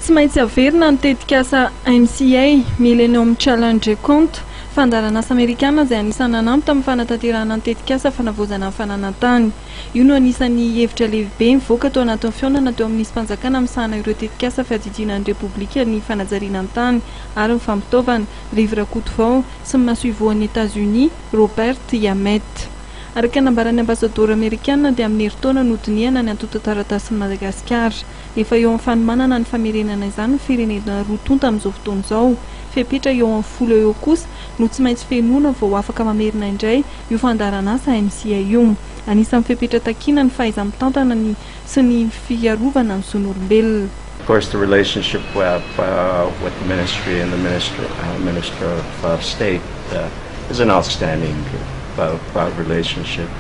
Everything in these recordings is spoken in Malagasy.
Tsy maintsy averina ny tetikasa MCA, Millennium Challenge Account, fandaharanasa amerikana izay anisan'ny nanampy tamin'ny fanatanterahana ny tetikasa fanavaozana ny fananan-tany. Io no anisan'ny hevitra lehibe nivoaka tao anatin'ny fihaonana teo amin'ny minisim-panjakana misahana ireo tetikasa fiadidiana ny Repoblika ny fanajariana ny tany ary ny fampitaovana, Rivo Rakotovao, sy ny masoivohon'i Etazonia, Robert Yamet. Araka ny nambaran'ny ambasadaoro amerikana dia amin'ny herintaona no hodinihana ny antontan-taratasin'i Madagasikara. Efa eo amin'ny fanomanana ny famerenana izany ny firenena roa tonta amin'izao fotoana izao. Fepetra eo amin'ny 10 eo eo kosa no tsy maintsy fenoina vao afaka mamerina indray io fandaharanasa MCA io. Anisan'ny fepetra takiana ny fahaiza-mitantana ny sy ny fiarovana ny zon'olombelona. Of course the relationship with the ministry and the minister of state is an outstanding relationship.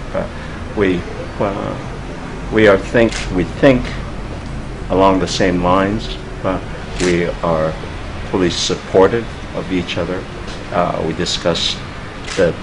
We we are think we think along the same lines. We are fully supportive of each other. We discuss the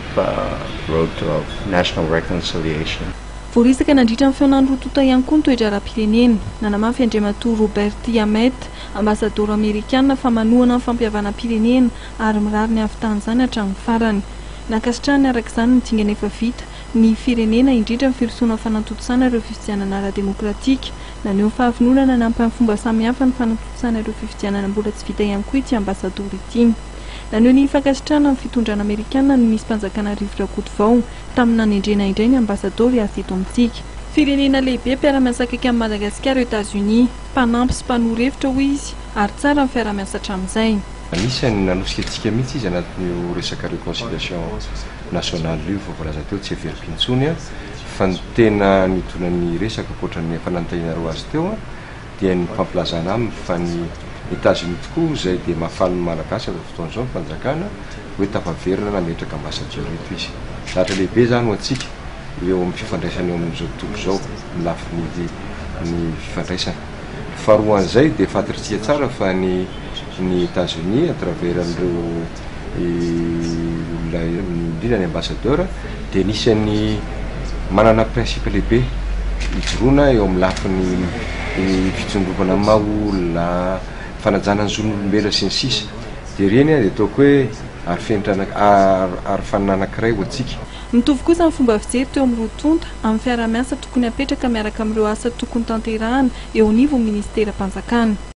road to national reconciliation. Voaresaka nandritra ny fihaonan'ny roa tonta ihany koa ny toe-draharaham-pirenena. Nanamafy Andriamatoa Robert Yamet, ambasadaoro amerikana fa manohana ny fampihavanam-pirenena ary mirary ny hahavitan'izany hatramin'ny farany. Nankasitrahany araka izany ny dingana efa vita ny firenena, indrindra ny firosoana amin'ny fanatontosana ireo fifidianana ara-demokratika. Naneho ny fahavononana hanampy amin'ny fomba samihafa ny fanatontosana ireo fifidianana mbola tsy vita ihany koa ity ambasadaoro ity. Naneho ny fankasitrahana ny fitondrana amerikana ny minisim-panjakana Rivo Rakotovao tamin'ny nanendrena indray ny ambasadaoro hiasa eto amintsika. Firenena lehibe mpiara-miasa akaiky amin'i Madagasikara Etazonia. Mpanampy sy mpanoro hevitra hoy izy ary tsara ny fiaraha-miasa hatramin'izay. Anisan'ny nanosika antsika mihitsy izy anatin'io resaka réconciliation nationale io efa voalaza teo, tsy heveriko intsony fa ny tena nidonan'ny resaka ankoatra ny efa nanontanianareo azy teo dia ny fampilazana aminy fa ny Etats-Unis tokoa izay dia mahafaly ny Malagasy amin'izao fotoana izao ny fanjakana hoe tafaverina nametraka ambassadeur eto izy. Zavatra lehibe izany ho antsika eo amin'ny fifandraisana eo amin'izao tontolo izao ny lafiny ny fifandraisana. Faharoan'izay dia fantatritsika tsara fa ny ny Etats-Unis à travers an'ireo olona indrindra ny ambassadeur dia anisan'ny manana principe lehibe ijoroana eo amin'ny lafiny fitsongovana ny maha olona, fanajana ny zon'olombelona sy ny sisa dia ireny dia ataoko hoe arifenitra arofanina anankiray ho antsika. Mitovy kosa ny fomba fijery teo amin'ny roa tonta amin'ny fiaraha-miasa tokony hapetraka miaraka amin'ireo asa tokony tanterahana eo anivon'ny minisiteram-panjakana.